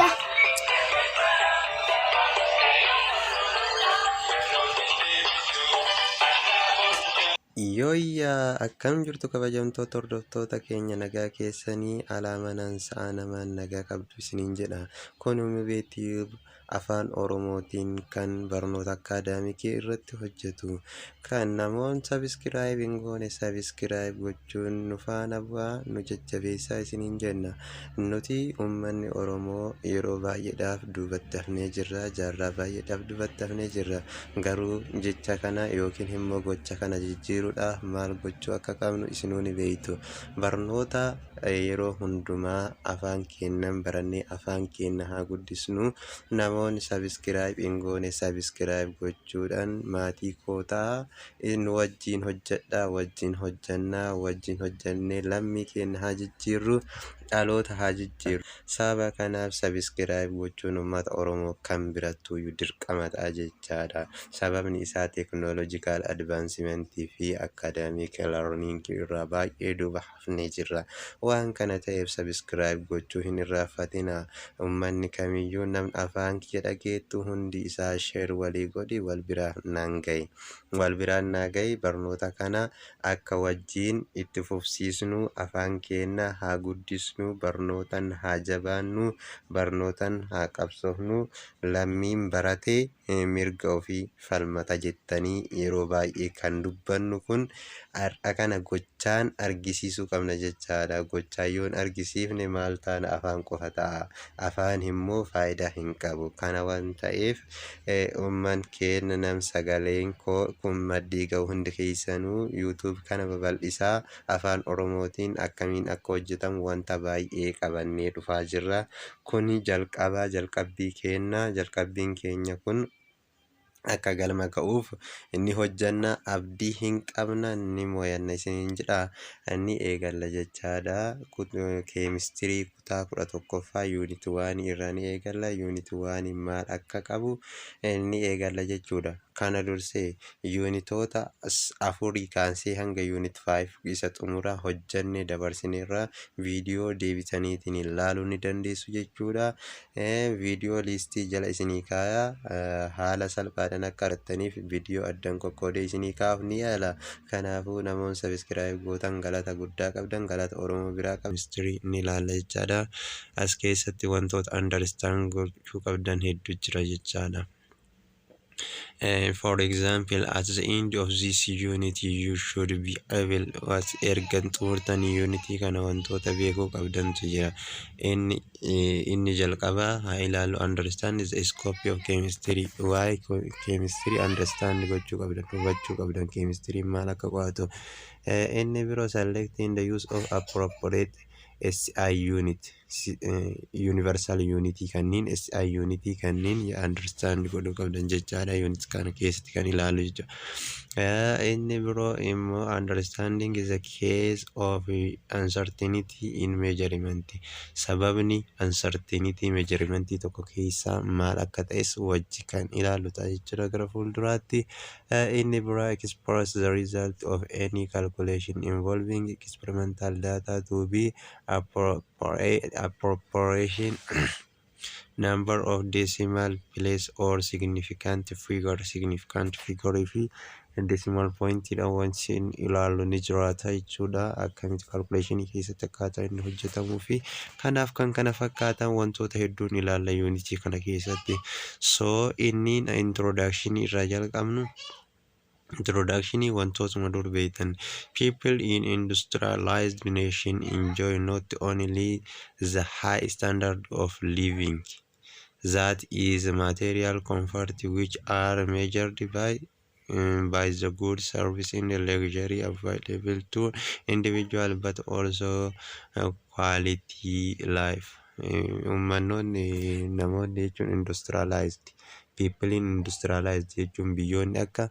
qabda. Yooyyaa akkam jirtu kabajamtoota hordoftoota keenya? Nagaa keessanii? Alaa manaan sa'a namaan nagaa qabdu isiniin jedha. Kun Mubee Afaan Oromootiin kan barnoota academic irratti hojjetu. Kan namoonni subscribe hin goone subscribe gochuun nu faana bu'aa, nu jajjabeessaa isiniin jenna. Nuti uummanni Oromoo yeroo baay'eedhaaf duubatti hafnee jirra, jaarraa baay'eedhaaf duubatti hafnee jirra. Garuu jecha kana yookiin immoo gocha kana jijjiiruudhaaf maal gochuu akka qabnu isinuu ni beektu. Barnoota yeroo hundumaa afaan keenyan barannee afaan keenya haa guddisnu. Namoonni subscribe hin goone subscribe gochuudhaan maatii koo ta'a. Nu wajjin hojjedhaa, wajjin hojjannaa, wajjin hojjannee lammii keenya haa jijjiirru, dhaloota haa jijjiirru. Saba kanaaf subscribe gochuun uummata Oromoo kan birattuyyuu dirqama ta'a jechaadha. Sababni isaa technological advancement fi academic learning irraa baay'ee duuba hafnee jirra. Waan kana ta'eef subscribe gochuu hin irraanfatina. Uummanni kamiyyuu, namni afaan kiyya dhageettu hundi isaa share walii godhi, wal biraan naan gahi. Wal biraan naa gahi. Barnoota kana akka wajjin itti fufsiisnu, afaan keenya haa guddisnu, barnootaan haa jabaannu, barnootaan haa qabsoofnu. Lammiin barate mirga ofii falmata jettanii yeroo baay'ee kan dubbannu kun har'a kana gochaan argisiisuu qabna jechaadha. Gochaan yoon argisiifne maal taana? Afaan qofa ta'a. Afaan immoo faayidaa hin qabu. Kana waan ta'eef uummanni keenya, nam sagaleen koo kun maddii ga'u hundi keessanuu YouTube kana babal'isaa. Afaan Oromootiin akkamiin akka hojjetamu wanta baay'ee qabannee dhufaa jirra. Kuni jalqaba jalqabbii keenya. Jalqabbiin keenya kun akka galma ga'uuf inni hojjanna, abdii hin qabna, ni mo'anna isiniin jedha. Ni eegalla jechaadha. Keemistirii kutaa 11ffaa unit 1 irraa ni eegalla. Unit 1 maal akka qabu ni eegalla jechuudha. Kana dursee unitoota afurii kaasee hanga unit 5 isa xumuraa hojjannee dabarsineerra. Viidiyoo deebitaniitiin ilaaluu ni dandeessu jechuudha. Viidiyoo liistii jala isinii kaayaa, haala salphaadhaan akka argattaniif viidiyoo addan qoqqoodee isinii kaa'uuf ni yaala. Kanaafuu namoonni subscribe gootan galata guddaa qabdan, galata Oromoo biraa qabdan. Keemistirii ni ilaalla jechaadha. As keessatti wantoota understand gochuu qabdan hedduu jira jechaadha. For example, at the end of this unit you should be able what? Erga xumurtanii unitii kana wantoota beekuu qabdantu jira. Inni jalqabaa haa ilaallu: understand the scope of chemistry. Waa'ee chemistry understand gochuu qabdan, hubachuu qabdan, chemistry maal akka qo'atu. Inni biroo selecting the use of appropriate SI unit, universal unit kanneen, SI unit kanneen understand godhuu qabdan jechaadha, unit kana keessatti kan ilaallu jechuudha. Inni biroo immoo understanding is a case of uncertainty in measurement. Sababni uncertainty measurement tokko keessaa maal akka ta'es wajji kan ilaallu ta'a jechuudha gara fuulduraatti. Inni biraa express the result of any calculation involving experimental data to be appropriate number of decimal place or significant figure. Significant figure fi decimal point dha wanti ilaallu ni jiraata jechuudha. Akkamitti calculation keessatti akkaataa inni hojjetamuu fi kanaaf kan kana fakkaatan wantoota hedduun ilaalla unitii kana keessatti. So inni introduction irraa jalqabnu. Introduction, wantootuma dur beektan. People in industrialized nation enjoy not only the high standard of living, that is material comfort which are measured by the good service and luxury available to individual, but also quality life. Uummannoonni, namoonni jechuun, industrialized people in industrialized jechuun biyyoonni akka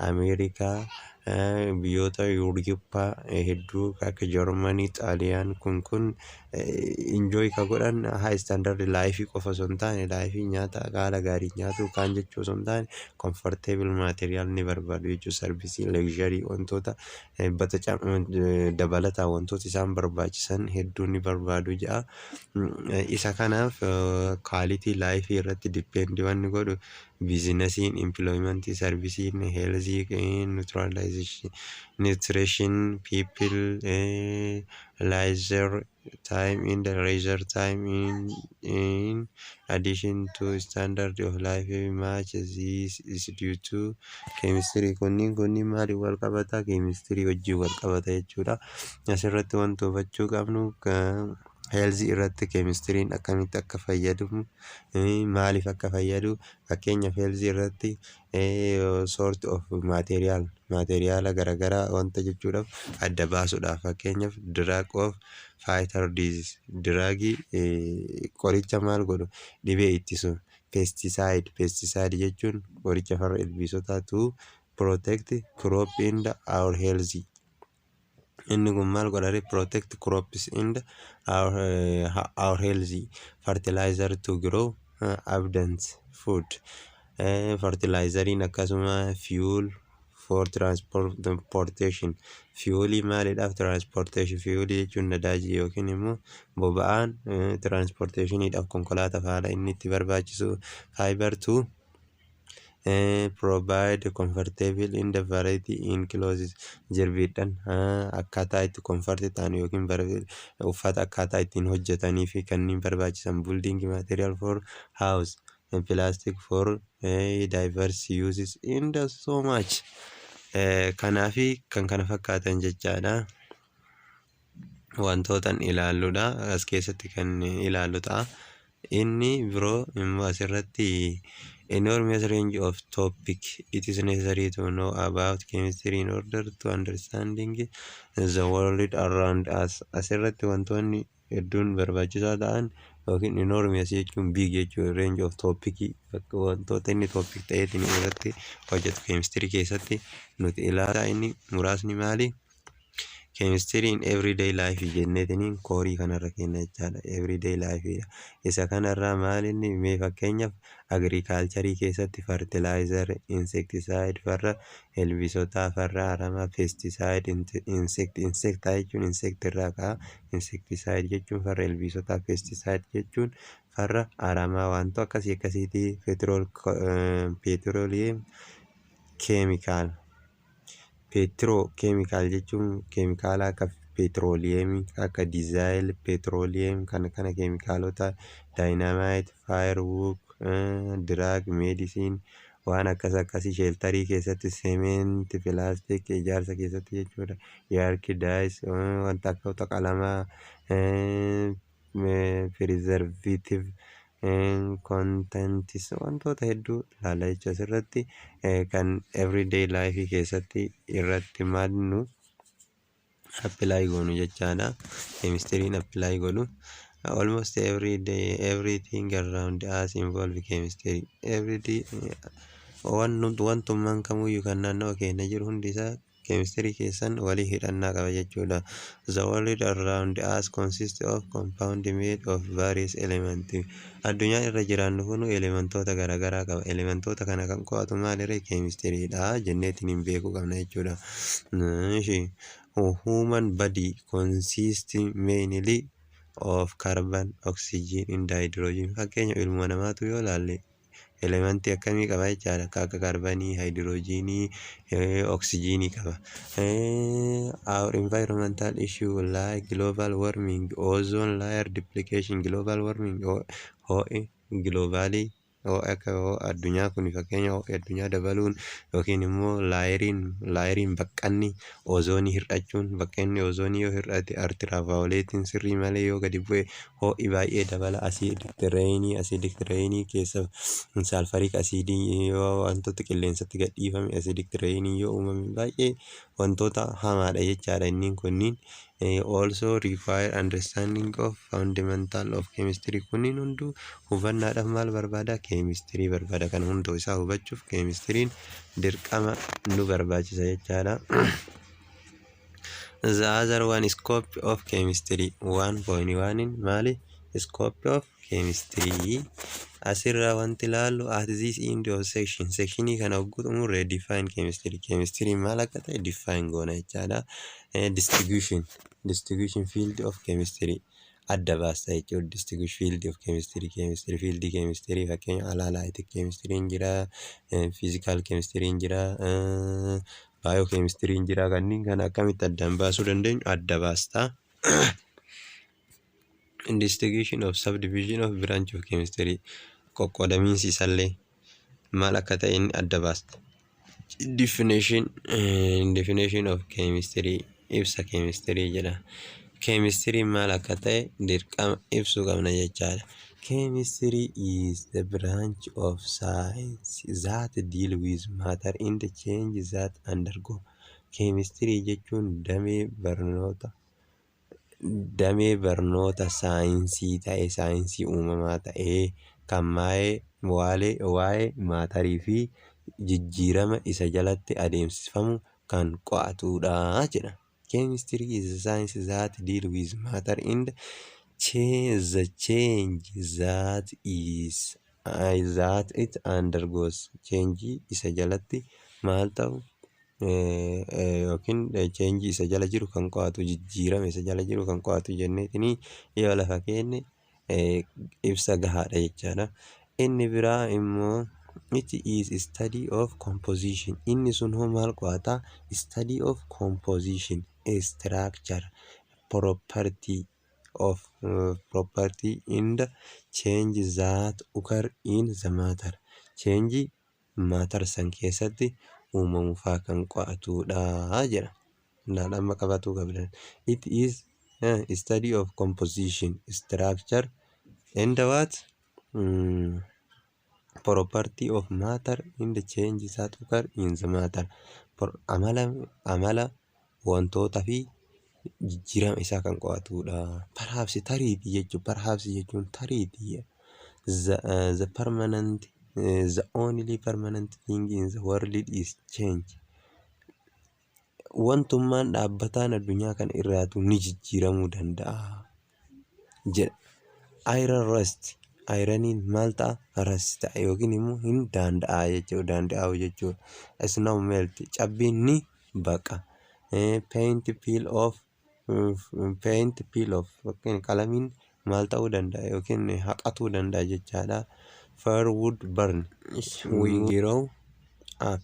Ameerikaa, Biyyoota Yuurooppaa hedduu akka Jarmanii, Xaaliyaan kun enjoy ka godhan high standard life qofa osoo hin taane, life nyaata haala gaarii nyaatu kaan jechuu osoo hin taane, comfortable material ni barbaadu jechuudha. Service, luxury, wantoota dabalataa, wantoota isaan barbaachisan hedduu ni barbaadu jedha. Isa kanaaf quality life irratti depend wanni godhu businessiin, employment, serviceiin, health, nutrition, people, leisure time in the leisure time. In addition to standard of life, much this is due to chemistry. Kunniin maaliin wal qabata? Chemistry wajjin wal qabata jechuudha. Asirratti wanti hubachuu qabnu, health irratti keemistiriin akkamitti akka fayyadu, maaliif akka fayyadu. Fakkeenyaaf, health irratti sort of material, materiala garaagaraa wanta jechuudhaaf, adda baasuudhaaf. Fakkeenyaaf, drug of fighter disease, drug, qoricha maal godhu, dhibee ittisu. Pesticide, pesticide jechuun qoricha farra ilbiisotaa to protect crop in our health. Inni kun maal godha? Protect crops in our health. Fertilizer to grow abundant food, fertilizeriin akkasuma. Fuel for transportation, fuelii maaliidhaaf? Transportation fuelii jechuun nadaajii yookiin immoo boba'aan transportationiidhaaf, konkolaataaf haala inni itti barbaachisu. Fiber to provide comfortable in the variety in clothes, jirbiidhaan akkaataa itti comfort ta'an yookiin uffata akkaataa ittiin hojjetanii fi kanneen barbaachisan. Building material for house, plastic for diverse uses in the so much, kanaafi kan kana fakkaatan jechaadha. Wantootan ilaalludha as keessatti kan ilaallu ta'a. Inni biroo immoo asirratti enormous range of topic. It is necessary to know about chemistry in order to understanding the world around us. Asirratti wantoonni hedduun barbaachisaa ta'an yookiin enormous jechuun big jechuun, range of topic, wantoota inni topic ta'eetiin irratti hojjetu chemistry keessatti nuti ilaalaa. Inni muraasni maali? Chemistry in everyday life jenneetiniin koorii kanarra kenna jechaadha. Everyday life isa kanarraa maalinni? Mee fakkeenyaaf, agriculture keessatti fertilizer, insecticide, farra ilbiisotaa, farra aramaa, pesticide, insect, insecta jechuun insect irraa ka'a. Insecticide jechuun farra ilbiisotaa, pesticide jechuun farra aramaa, wantoota akkasii akkasiitii. Petroleum chemical, petro chemical jechuun keemikaala akka petroleumii, akka diesel, petroleum, kana kana keemikaalota, dynamite, firework, drug, medicine, waan akkas akkasii. Shelterii keessatti cement, plastic, ijaarsa keessatti jechuudha. Yark, dyes, wanta akka qalamaa, preservative contents, wantoota hedduu ilaalla jechuudha. Asirratti kan everyday life keessatti irratti maal nu apply goonu jechaadha. Keemistiriin apply godhu almost every day, everything around us involve chemistry. Every day, wantummaan kamuyyuu kan naannawa keenya jiru hundi isaa keemistirii keessan walii hidhannaa qaba jechuudha. The world around us consists of compound made of various elements. Addunyaan irra jiraannu kun elementoota garaagaraa qaba. Elementoota kana kan qo'atu maalirra? Keemistiriidha jenneetiin hin beekuu qabna jechuudha. Human body consists mainly of carbon, oxygen and hydrogen. Fakkeenya ilmoo namaatu yoo ilaalle, elementii akkamii qaba jechaadha? Akka kaarbanii, haayidiroojiinii, oksijiinii qaba. Our environmental issue like global warming, ozone layer depletion, global warming, ho'i globalii, ho'i akka addunyaa kun, fakkeenya ho'i addunyaa dabaluun yookiin immoo layeriin baqqanni ozoonii hir'achuun, baqqanni ozoonii yoo hir'ate, ultravioletiin sirrii malee yoo gadi bu'e, ho'i baay'ee dabala. Acidic rainii keessa sulfuric acidii yoo wantoota qilleensatti gadhiifame, acidic rainii yoo uumame, baay'ee Wantoota hamaadha jechaadha inni kunniin. Also require understanding of fundamental of chemistry. Kunniin hunduu hubannaadhaaf maal barbaada? Keemistirii barbaada. Kan hunduu isaa hubachuuf keemistiriin dirqama nu barbaachisa jechaadha. The other one, scope of chemistry, 1.1 maali? Scope of chemistry asirraa wanti ilaallu at this end of section, sectionii kana hogguu xumurre, define chemistry, chemistry maal akka ta'e define goona jechaadha. Distinguishing field of chemistry adda baasta jechuudha. Distinguish field of chemistry, chemistry field chemistry, fakkeenya analytic chemistry jira, physical chemistry jira, bio chemistry jira. Kanneen kana akkamitti addaan baasuu dandeenyu adda baasta. Investigation of subdivision of branch of chemistry, qoqqoodamiinsi isallee maal akka ta'e inni adda baasta. Definition of chemistry, ibsa chemistry jedha. Chemistry maal akka ta'e dirqama ibsuu qabna jechaadha. Chemistry is the branch of science that deal with matter in the change that undergo. Chemistry jechuun damee barnoota saayinsii ta'e, saayinsii uumamaa ta'ee, kan waa'ee maatarii fi jijjiirama isa jalatti adeemsifamu kan qo'atudha jedha. Chemistry is the science that deal with matter and the change that is that it undergoes. Change isa jalatti maal ta'u yookiin change isa jala jiru kan qo'atu, jijjiirama isa jala jiru kan qo'atu jenneetinii yoo lafa keenne ibsa gahaadha jechaadha. Inni biraa immoo it is study of composition. Inni sun hoo maal qo'ata? Study of composition, structure, property of property in the change that occur in the matter. Change matter san keessatti uumamu faa kan qo'atudha jedha. Amma qabatuu qabdan. It is study of composition, structure and what? Property of matter in the change that occur in the matter. Amala wantoota fi jijjiirama isaa kan qo'atudha. Perhaps, tariitii jechuun, perhaps jechuun tariitii, the only permanent thing in the world is change. Wantummaan dhaabbataan addunyaa kana irraatu ni jijjiiramuu danda'a jedha. Iron rust, ironiin maal ta'a? Rust ta'a yookiin immoo hin danda'a jechuudha, danda'u jechuudha. Snow melt, cabbiin ni baqa. Paint peel off, paint peel off, qalamiin maal ta'uu danda'a yookiin haqatuu danda'a jechaadha. Firewood burn. We grow up,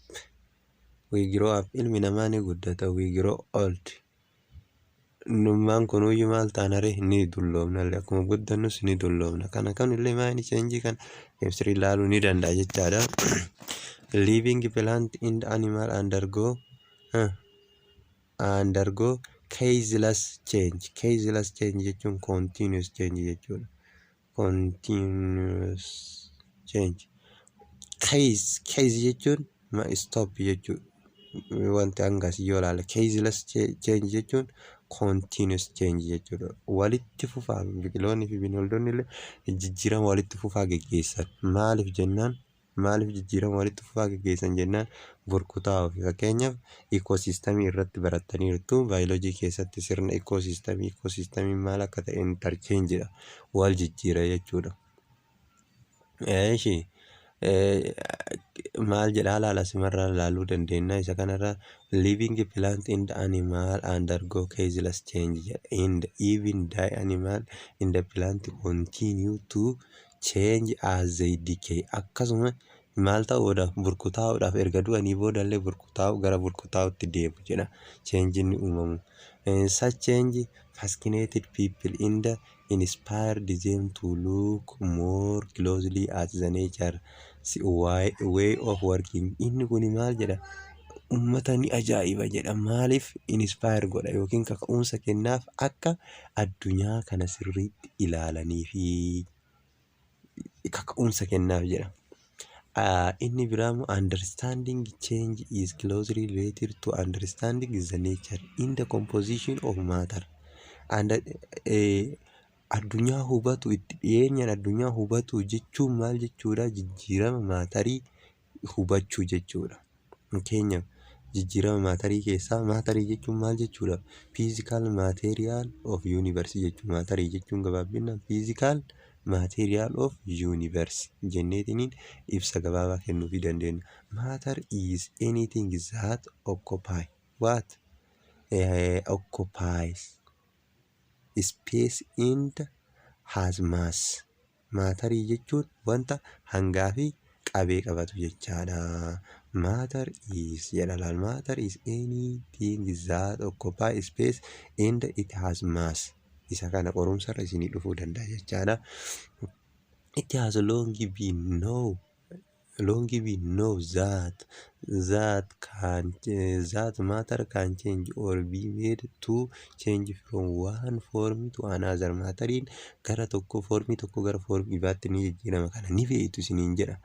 we grow up, ilmi namaa ni guddata. We grow old, nummaan kunuyyuu maal taanare? Ni dulloomna. Akkuma guddannus ni dulloomna. Kana kamillee maayini change kan chemistry ilaaluu ni danda'a jechaadha. Living plant and animal undergo ceaseless change. Ceaseless change jechuun continuous change jechuudha. Continuous change. Cease jechuun stop jechuudha. Wanti hangasii yoo ilaale, ceaseless change jechuun continuous change jechuudha. Walitti fufaa biqiloonni fi bineeldonni illee jijjiirama walitti fufaa geggeessan. Maaliif jennaan, maaliif jijjiirama walitti fufaa geggeessan jennaan, burkutaa'uu fi fakkeenyaaf ecosystemii irratti barattaniirtu baayoloojii keessatti, sirna ecosystemii. Ecosystemiin maal akka ta'e, interchangedha, wal jijjiira jechuudha. Eeshi, maal jedhaa laala, simarraa ilaaluu dandeenya isa kanarraa. Living plant and animal undergo ceaseless change jedha, and even die animal in the plant continue to change as they decay. Akkasuma maal ta'uudhaaf, burkutaa'uudhaaf, erga du'anii boodallee burkutaa'u, gara burkutaa'utti deemu jedha changeiin uumamu. Such change fascinated people and inspired them to look more closely at the nature way of working. Inni kun maal jedha? Ummata ni ajaa'iba jedha. Maaliif inspire godha yookiin kaka'umsa kennaaf? Akka addunyaa kana sirriitti ilaalanii fi kaka'umsa kennaaf jedha. Inni biraa immoo understanding change is closely related to understanding the nature in the composition of matter. And addunyaa hubatu, itti dhiyeenyaan addunyaa hubatu jechuun maal jechuudha? Jijjiirama maatarii hubachuu jechuudha. Fakkeenyaaf, jijjiirama maatarii keessaa, maatarii jechuun maal jechuudha? Physical material of universe jechuudha. Maatarii jechuun gabaabinaan physical material of universe jenneetiniin ibsa gabaabaa kennuufii dandeenya. Matter is anything that occupy what? Occupies space and has mass. Maatarii jechuun wanta hangaa fi qabee qabatu jechaadha. Matter is jedha laal, matter is anything that occupy space and it has mass. Isa kana qorumsarra isinii dhufuu danda'a jechaadha. It has long been know that matter can change or be made to change from one form to another. Maatariin gara tokko, foormii tokko gara foormii biraatti ni jijjiirama. Kana ni beektu isiniin jedha.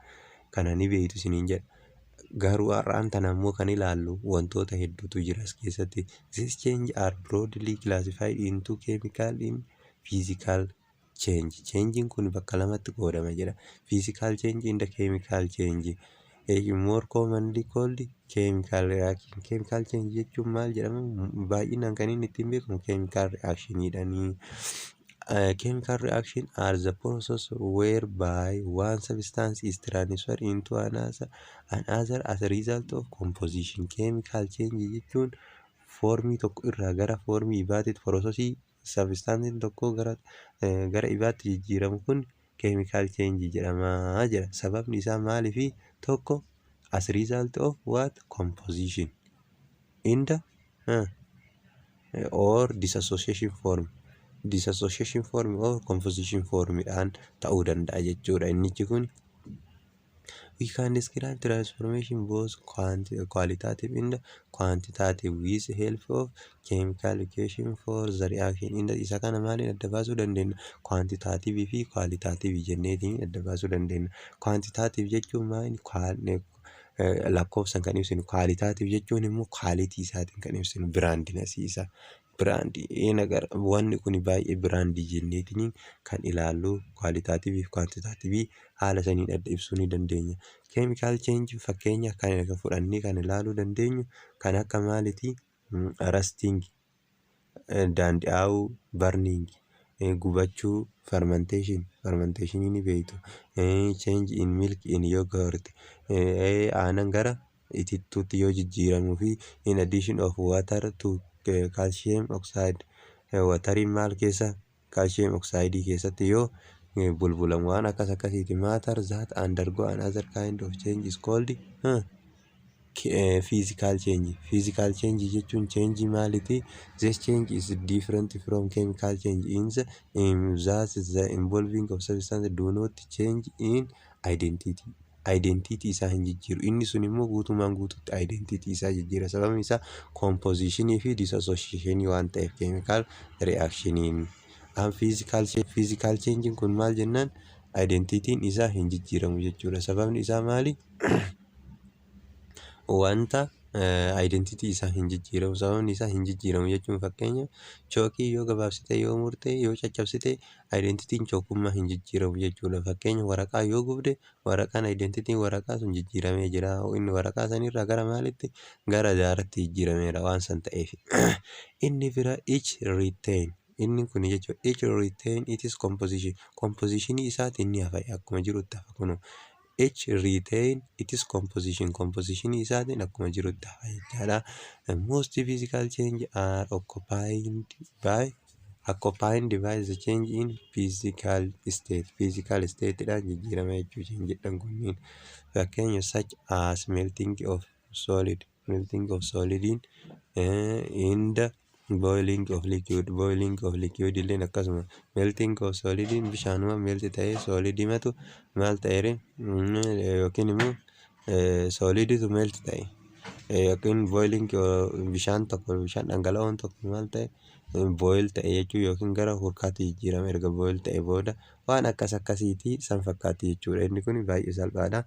Kana ni beektu isiniin jedha. Garuu har'aan tana immoo kan ilaallu wantoota hedduutu jira as keessatti. These change are broadly classified into chemical and physical change. Changein kun bakka lamatti qoodama jedha. Physical change and chemical change. More commonly called chemical reaction. Chemical change jechuun maal jedhama? Baay'inaan kan inni ittiin beekamu chemical reactionidhaani. Chemical reaction are the process whereby one substance is transferred into another as a result of composition. Chemical change jechuun foormii tokko irraa gara foormii biraatti processii substansiin tokko gara biraatti jijjiiramu kun chemical change jedhama jedha. Sababni isaa maaliifi? Tokko, as a result of what? Composition in the or disassociation form or composition formidhaan ta'uu danda'a jechuudha innichi kun. We can describe transformation both qualitative and quantitative with help of chemical equation for the reaction. Inda isa kana maaliin adda baasuu dandeenya? Quantitative fi qualitative jenneetiin adda baasuu dandeenya. Quantitative jechuun maali? Lakkoofsaan kan ibsinu. Qualitative jechuun immoo quality isaatiin kan ibsinu, brandness isaa. Brandii wanni kun baay'ee brandii jenneetiin kan ilaallu qualitative fi quantitative haala saniin adda ibsuu ni dandeenya. Chemical change fakkeenya kan fudhannee kan ilaaluu dandeenyu kan akka maalitii? Rusting, daandi'aawuu, burning, gubachuu, fermentation, fermentation ni beektu, change in milk in yogurt, aannan gara itittuutti yoo jijjiiramuu fi in addition of water to calcium oxide, wateriin maal keessa, calcium oxide keessatti yoo bulbulamu, waan akkas akkasiiti. Matter that undergo another kind of change is called physical change. Physical change jechuun change maaliti? This change is different from chemical change in that the involving of substance do not change in identity. Identity isaa hin jijjiiru. Inni sun immoo guutumaan guututti identity isaa jijjiira. Sababni isaa compositionii fi dissociation waan ta'eef chemical reactioniin. Physical change kun maal jennaan, identityn isaa hin jijjiiramu jechuudha. Sababni isaa maali? Wanta identity isaa hin jijjiiramu. Sababni isaa hin jijjiiramu jechuun, fakkeenya, chookii yoo gabaabsite, yoo murte, yoo caccabsite, identityn chookummaa hin jijjiiramu jechuudha. Fakkeenya, waraqaa yoo gubde, waraqaan, identityn waraqaa sun jijjiiramee jira. Inni waraqaa sanirraa gara maalitti? Gara daaratti jijjiirameera waan san ta'eef. Inni bira each retain, inni kun jechuudha, each retain its composition. Compositionii isaatiin ni hafa, akkuma jirutti hafa kunoo. Each retain its composition, composition isaatiin akkuma jirutti hafa jechaadha. Most physical change are accompanied by the change in physical state. Physical state dhaan jijjiirama jechuu jedhan kunniin. Fakkeenya, such as melting of solid, melting of solid in the boiling of liquid. Boiling of liquid illeen akkasuma. Melting of solid, bishaanuma melt ta'ee solidimatu maal ta'eere, yookiin immoo soliditu melt ta'e, yookiin boiling, bishaan tokko, bishaan dhangala'oon tokko maal ta'e, Boil ta'e jechuun yookiin gara hurkaatti jijjiirama erga boil ta'e booda, waan akkas akkasiitii san fakkaatti jechuudha. Inni kun baay'ee salphaadha.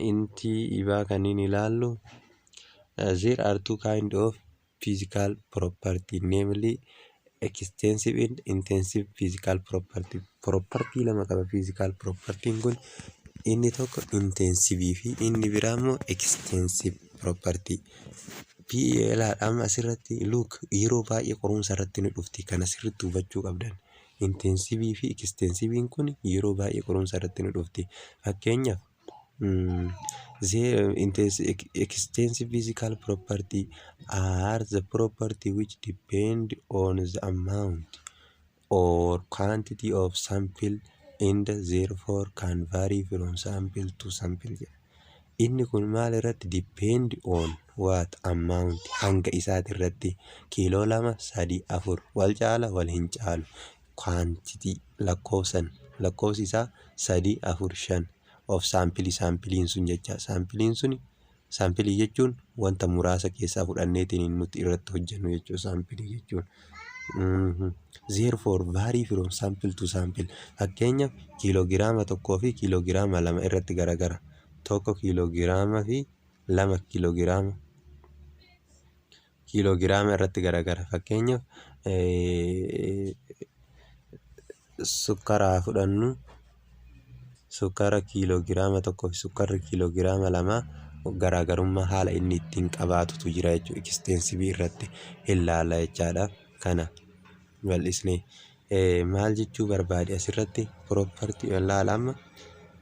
Inti ibaa kanneen ilaallu, there are two kind of physical property, namely extensive and intensive physical property. Property lama qaba physical property kun: inni tokko intensive fi inni biraa immoo extensive property. Amma asirratti, look, yeroo baay'ee qorumsa irratti ni dhufti. Kana sirriitti hubachuu qabdan. Intensive fi extensive kun yeroo baay'ee qorumsa irratti ni dhufti. Fakkeenyaaf, extensive physical property are the property which depend on the amount or quantity of sample and therefore can vary from sample to sample jedha. Inni kun maal irratti depend on? What amount, hanga isaati irratti, kiiloo 2, 3, 4, wal caala, wal hin caalu, quantity lakkoofsan, lakkoofsi isaa 3, 4, 5 of sample, sampleiin sun jecha. Sampleiin sun, sample jechuun wanta muraasa keessaa fudhanneetiin nuti irratti hojjennu jechuudha sample jechuun. Therefore vary from sample to sample. Fakkeenyaaf, kiiloogiraama 1 fi kiiloogiraama 2 irratti garagara. 1 kiiloogiraama fi 2 kiiloogiraama irratti garagara. Fakkeenyaaf, sukkaara haa fudhannu. Sukkaara kiiloogiraama 1 fi sukkaarri kiiloogiraama 2 garaagarummaa haala inni ittiin qabaatutu jira jechuudha. Extensive irratti ilaalla jechaadha. Kana bal'isnee maal jechuu barbaade asirratti? Property ilaala amma,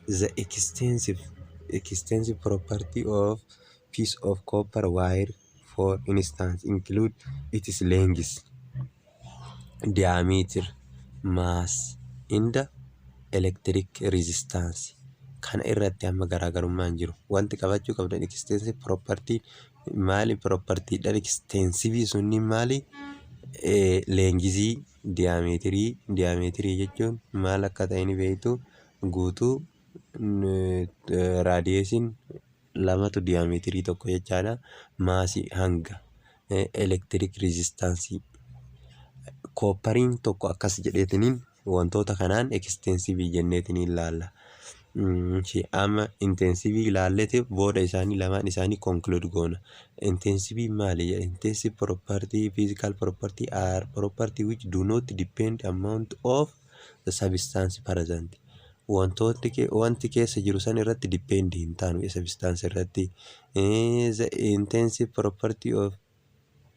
the extensive property of piece of copper wire, for instance, include its length, diameter, mass and electric resistance. Kana irratti amma garaagarummaan jiru, wanti qabachuu qabdan, extensive property maali? Propertydhaan extensive sunniin maali? Length, diameter. Diameter jechuun maal akka ta'e ni beektu. Guutuu radiusiin lamatu diameter tokko jechaadha. Mass, hanga, electric resistance. Copperiin tokko akkas jedheetiniin wantoota kanaan extensive jenneetiniin ilaalla. Amma intensive ilaalleeti booda isaanii lamaan isaanii conclude goona. Intensive maali jedha? Intensive property, physical property are property which do not depend amount of the substance present. Wantooti wanti keessa jiru san irratti depend hin taanu, substance irratti. The intensive property of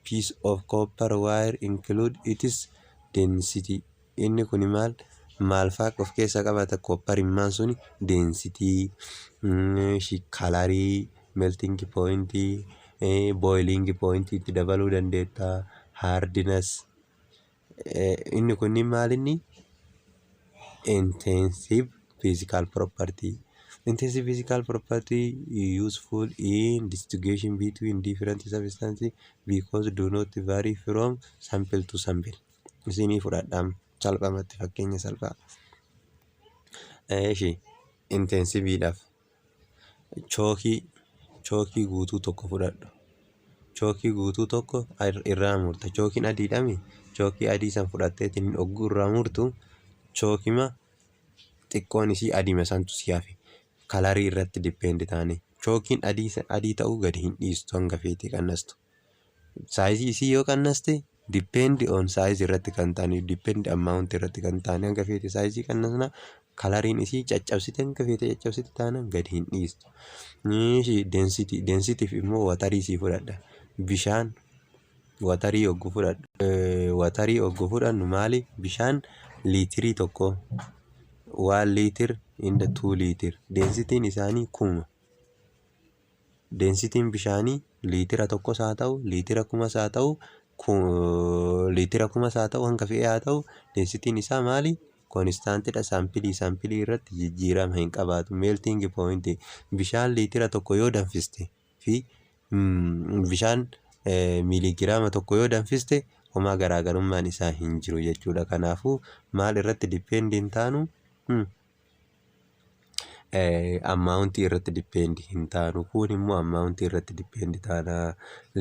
piece of copper wire include its density. Inni kun maal maal faa of keessaa qabata? Copperimmaan suni density, color, melting point, boiling point itti dabaluu dandeetta, hardness. Inni kunniin maalinni intensive physical property. Intensive physical property useful in distinguishing between different substances because do not vary from sample to sample. Isinii fudhadhaa salphumatti, fakkeenya salphaa. Eeshi, intensiveiidhaaf chalk guutuu tokko fudhadhu. Chalk guutuu tokko irraa murta. Chalkiin adiidhaami. Chalk adii san fudhatteetiin hogguu irraa murtu, chalkima xiqqoon isii adiima santu si hafe. Color irratti depend taane chalkiin adii ta'uu gadi hin dhiistu hanga feete qannastu. Size isii yoo qannaste, depend on size irratti kan ta'an, depend amount irratti kan ta'an, hanga feete size qannasna, coloriin isii caccabsite, hanga feete caccabsite taanaan gadi hin dhiistu. Density, densityf immoo water sii fudhadha. Bishaan, water hogguu fudhadhu. Water hogguu fudhannu maali? Bishaan liitirii 1, 1 liter and 2 liter, densityn isaanii 1000. Densityn bishaanii liitira 1s haa ta'u, liitira 1000s haa ta'u, liitira 1000s haa ta'u, hanga fe'ee haa ta'u, densityn isaa maali? Constantidha. Sample sample irratti jijjiirama hin qabaatu. Melting point, bishaan liitira 1 yoo danfiste fi bishaan miiligiraama 1 yoo danfiste, homaa garaagarummaan isaa hin jiru jechuudha. Kanaafuu maal irratti depend hin taanu? Amountii irratti depend hin taanu. Kun immoo amountii irratti depend taana.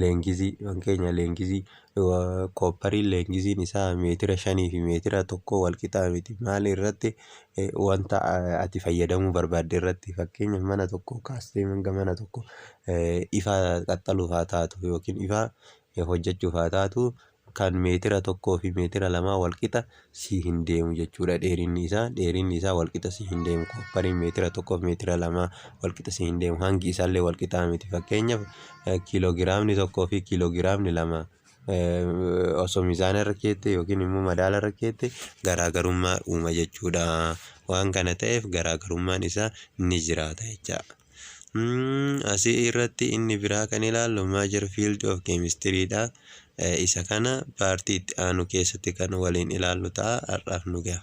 Lengthii, fakkeenya lengthii copperiin lengthiin isaa meetira 5 fi meetira 1 wal qixaa miti. Maal irratti? Wanta ati fayyadamuu barbaadde irratti. Fakkeenyaaf, mana tokko kaastee hanga mana tokko ifa qaxxaluuf haa taatu yookiin ifa hojjechuuf haa taatu, kan meetira 1 fi meetira 2 wal qixa si hin deemu jechuudha. Dheerinni isaa wal qixa si hin deemu. Copperiin meetira 1 fi meetira 2 wal qixa si hin deemu. Hangi isaallee wal qixaa miti. Fakkeenyaaf, kiiloogiraamni 1 fi kiiloogiraamni 2 osoo miizaana irra keette yookiin immoo madaala irra keette garaagarummaa uuma jechuudha. Waan kana ta'eef garaagarummaan isaa ni jiraata jecha. Asii irratti inni biraa kan ilaallu major field of chemistry dha. Isa kana partii itti aanu keessatti kan waliin ilaallu ta'a. Har'aaf nu gaha.